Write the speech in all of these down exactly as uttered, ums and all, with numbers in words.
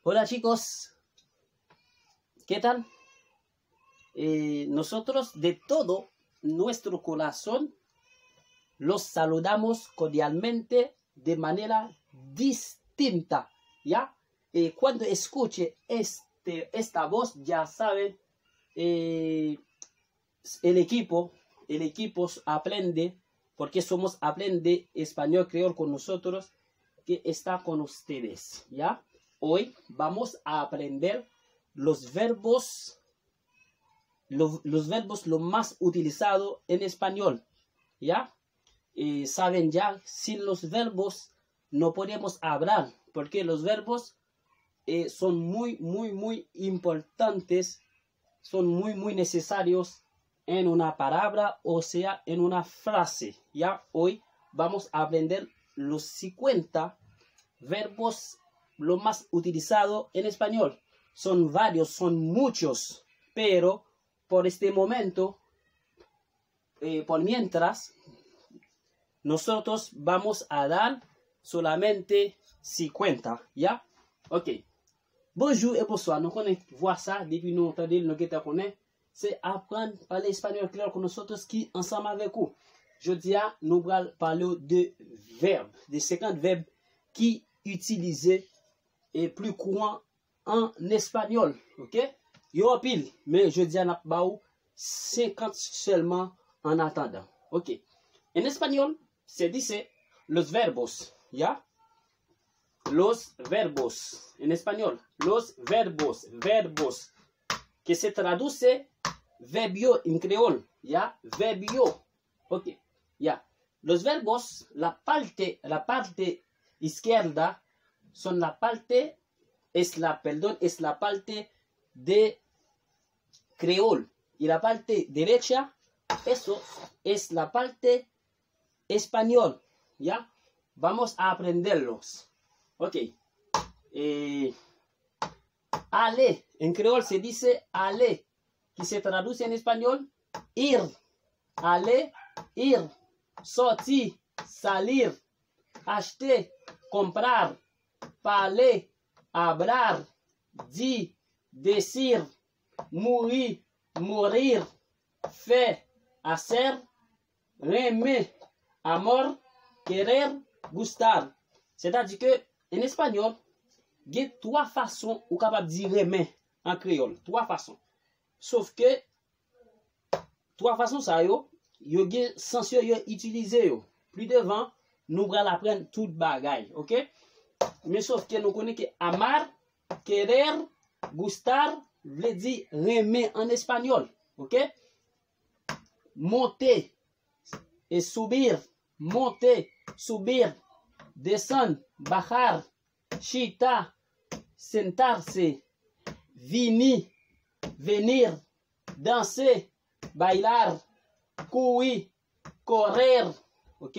Hola chicos, ¿qué tal? Eh, nosotros de todo nuestro corazón los saludamos cordialmente de manera distinta, ¿ya? Eh, cuando escuche este, esta voz, ya saben, eh, el equipo, el equipo aprende, porque somos aprende español creol con nosotros, que está con ustedes, ¿ya? Hoy vamos a aprender los verbos, lo- los verbos lo más utilizado en español, ¿ya? Eh, saben ya, sin los verbos no podemos hablar, porque los verbos eh, son muy, muy, muy importantes, son muy, muy necesarios en una palabra, o sea, en una frase. Ya, hoy vamos a aprender los cincuenta verbos lo más utilizado en español. Son varios, son muchos, pero por este momento, eh, por mientras, nosotros vamos a dar solamente cincuenta, ¿ya? Ok. Bonjou e bonswa. Nou konnen vwa sa, depi nou tande l, nou gentan konnen. Se aprann pale espanyòl kreyòl con nosotros ki ansanm avèk ou. Jodi a, nou pral pale w de vèb, de senkant vèb ki itilize e pli kouran an espanyòl, ok? Yo anpil, men jodi a n ap ba w senkant sèlman an atandan, ok? En español se dice los verbos, ¿ya? Los verbos, en español, los verbos, verbos, que se traduce vèb yo en creol, ¿ya? Vèb yo, ok, ya. Los verbos, la parte, la parte izquierda son la parte, es la, perdón, es la parte de creol. Y la parte derecha, eso es la parte español. ¿Ya? Vamos a aprenderlos. Ok. Eh, ale, en creol se dice ale, que se traduce en español ir. Ale, ir. Sòti, salir. Achte, comprar. Pale, hablar. Di, decir. Mouri, morir. Fè, hacer. Renmen, amor. Querer, gustar. Sètadi ke, en espanyòl, gen twa fason ou kapab di renmen an kreyòl. Twa fason. Sof ke twa fason sa yo, yo gen sans yo, yo itilize yo. Pli devan, nou pral aprann tout bagay, ok? Men sof ke nou konnen ke amar, querer, gustar vle di renmen an espanyòl, ok? Monte, e subir, monte, subir, desann, bajar, chita, sentarse, vini, venir, danse, bailar, kouri, correr, ok?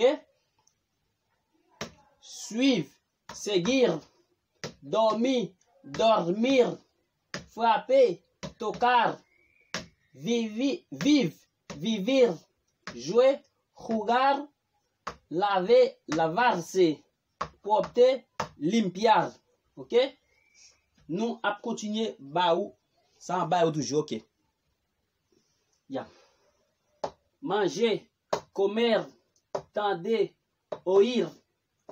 Suiv, seguir, dòmi, dormir, frape, tocar, vivi, viv, vivir, jwe, jugar, lave, lavarse, pwòpte, limpiar. Ok? Nou ap kontinye ba ou sa an ba yo toujou, ok? Ya. Manje, comer, tande, oír,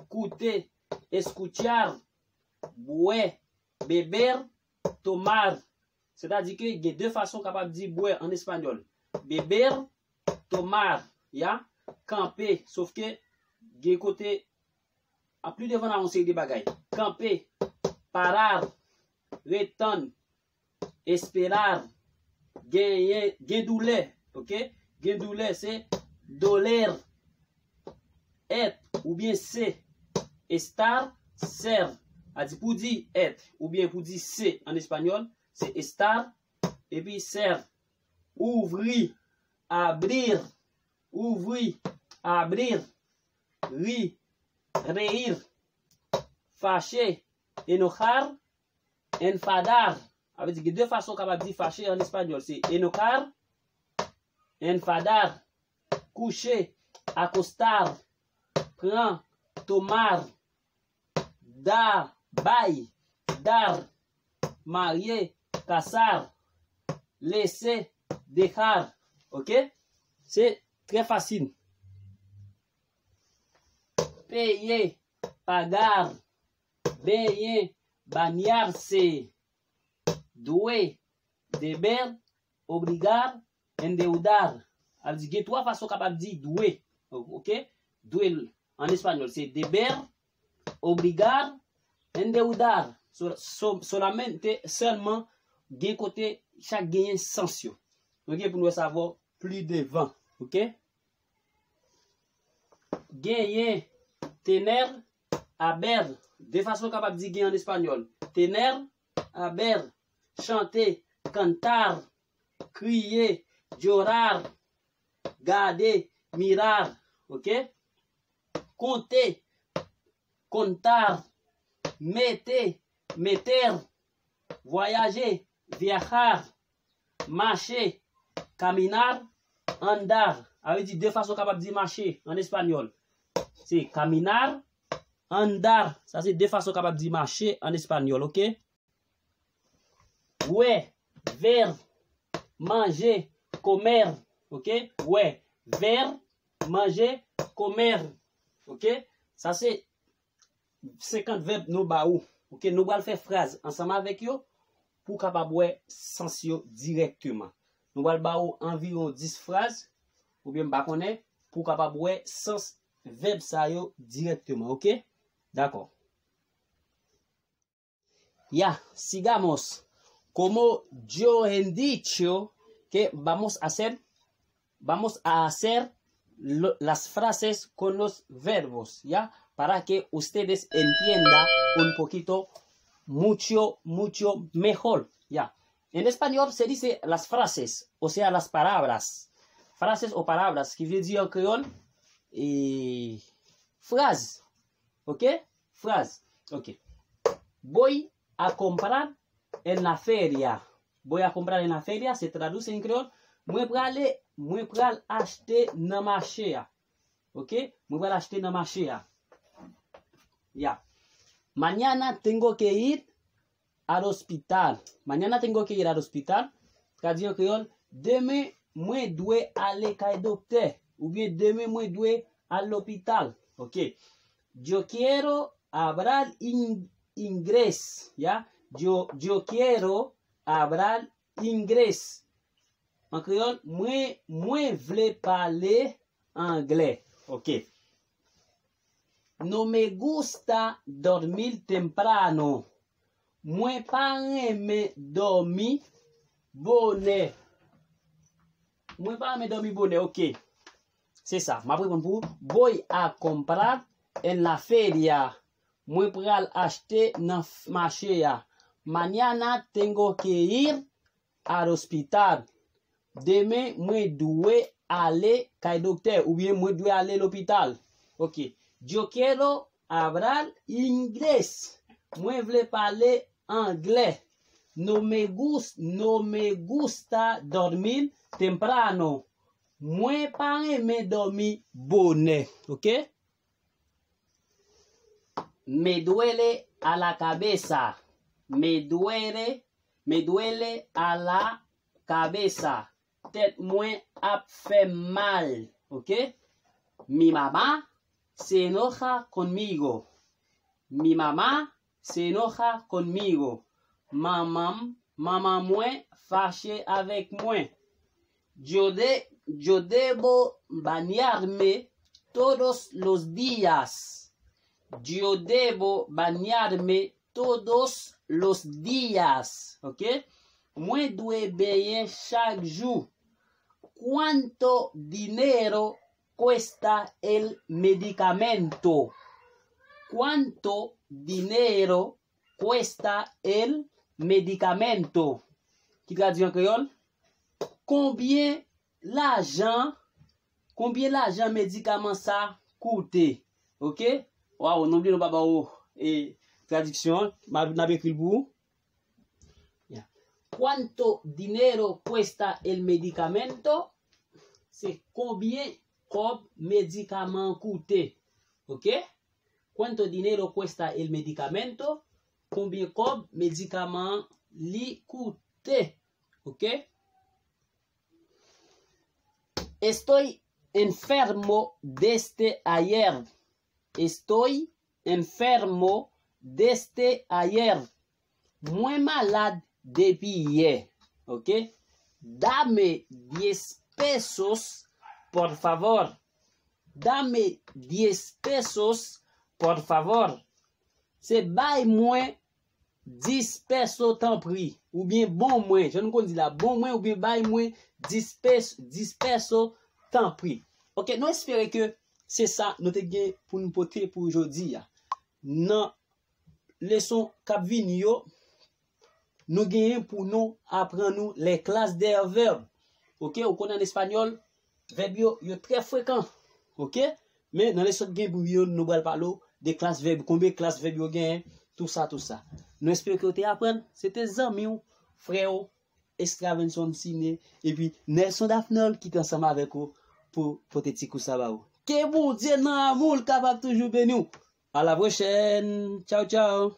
koute, escuchar, bwè, beber, tomar. Sètadi ke gen de fason w kapab di bwè an espanyòl. Beber, tomar, ya, kanpe, sof ke gen kote, a pli devan nan yon seri de bagay. Kanpe, parar, ret tann, esperar, genyen, gen doulè, ok? Gen doulè, se doler, et oubyen se, estar, ser. A di pou di et oubyen pou di se an espanyòl, se estar, epi ser. Ouvri, abrir, ouvri, abrir, ri, reír, fache, enojar, enfadar. Sa vle di gen de fason w kapab di fache an espanyòl, se enojar, enfadar, kouche, acostar, pran, tomar, da, bay, dar, marye, casar, laisser, dejar. Ok? Se trè fasil. Payer, pagar, bañar, bañarse, dwe, deber, obrigar, endeudar. Sa vle di gen twa fason w kapab di dwe. Ok? Dwe an espanyòl se deber, obrigar, endeudar. So, so, solamente, sèlman, gen kote chak genyen sans yo. Nou gen pou nou wè sa avè w pli devan. Ok? Genyen, tener, haber. De fason w kapab di genyen an espanyòl. Tener, haber. Chante, cantar. Kriye, llorar. Gade, mirar. Ok? Konte, contar. Mete, meter. Vwayaje, viajar. Mache, caminar. Andar. Sa vle di de fason w kapab di mache an espanyòl. Se caminar, andar. Sa se de fason w kapab di mache an espanyòl, ok? Wè, ver, manje, comer, ok? Wè, ver, manje, comer, ok? Sa se senkant vèb nou ba ou. Ok, nou pral fè fraz ansanm avèk yo pou w kapab wè sans yo dirèkteman. Nou pral ba ou anviwon dis fraz, oubyen m pa konnen, pou w kapab wè sans vèb sa yo dirèkteman, ok? Dakò. Ya, sigamos. Como yo he dicho que vamos a hacer, vamos a hacer lo- las frases con los verbos, ¿ya? Para que ustedes entiendan un poquito, mucho, mucho mejor, ¿ya? En español se dice las frases, o sea, las palabras. Frases o palabras, ki vle di an kreyòl, e, fraz. Ok? Fraz. Ok. Voy a comprar en la feria. Voy a comprar en la feria, se traduse en kreyòl. Mwen prale, mwen pral achte nan mache a. Ok? Mwen pral achte nan mache a. Ya. Mañana tengo que ir al hospital. Mañana tengo que ir al hospital. Tradui an kreyòl, demen mwen dwe ale kay doktè. Oubyen demen mwen dwe al lopital. Ok. Yo quiero hablar in- inglés. Ya. Yo, yo quiero hablar inglés. An kreyòl, mwen, mwen vle pale anglè. Ok. No me gusta dormir temprano. Mwen pa renmen dòmi bonè. Mwen pa renmen dòmi bonè, ok. Se sa, m ap reponn pou ou. Voy a comprar en la feria. Mwen pral achte nan f- mache a. Mañana tengo que ir al hospital. Demen, mwen dwe ale kay doktè, oubyen mwen dwe ale lopital. Ok. Yo quiero hablar inglés. Mwen vle pale anglè. No me gus- no me gusta dormir temprano. Mwen pa renmen dòmi bonè. Ok? Me duele a la cabeza. Me duele, me duele a la cabeza. Tèt mwen ap fè m mal. Ok? Mi mamá se enoja conmigo. Mi mamá se enoja conmigo. Manman, manman mwen fache avèk mwen. Yo, de, yo debo bañarme todos los días. Yo debo bañarme todos los días. Ok? Mwen dwe benyen chak jou. ¿Cuánto dinero cuesta el medicamento? ¿Cuánto dinero cuesta el medicamento? Ki tradui an kreyòl, konbyen lajan, konbyen lajan medikaman sa koute? Ok? Waw, nou bliye nou pa ba ou e tradiksyon an, n ap ekri l pou ou. Ya. ¿Cuánto dinero cuesta el medicamento? Se konbyen kòb medikaman an koute? Ok? ¿Cuánto dinero cuesta el medicamento? Konbyen kòb medikaman an Li koute. Ok? Estoy enfermo desde ayer. Estoy enfermo desde ayer. Mwen malad depi yè. Ok? Dame diez pesos, por favor. Dame diez pesos, por favor. Se bay mwen dis peso tanpri. Oubyen bon mwen, jan nou konn di la, bon mwen oubyen bay mwen dis peso, dis peso tanpri. Ok, nou espere ke se sa nou te gen pou nou pote pou jodi a. Nan leson k ap vini yo, nou genyen pou nou aprann nou les classes des verbes. Ok, ou konnen an espanyòl, vèb yo, yo trè frekan. Ok? Men nan leson k gen pou yo, nou pral pale w de klas vèb, konbyen klas vèb yo genyen, tou sa, tou sa. Nou espere ke w te aprann. Se te zanmi w, frè w, Extravenson Cine, epi Nelson Daphnol ki te ansanm avèk ou pou pote ti kou sa ba ou. Ke Bondye nan amou l kapab toujou beni w. A la pwochèn. Tchaw, tchaw.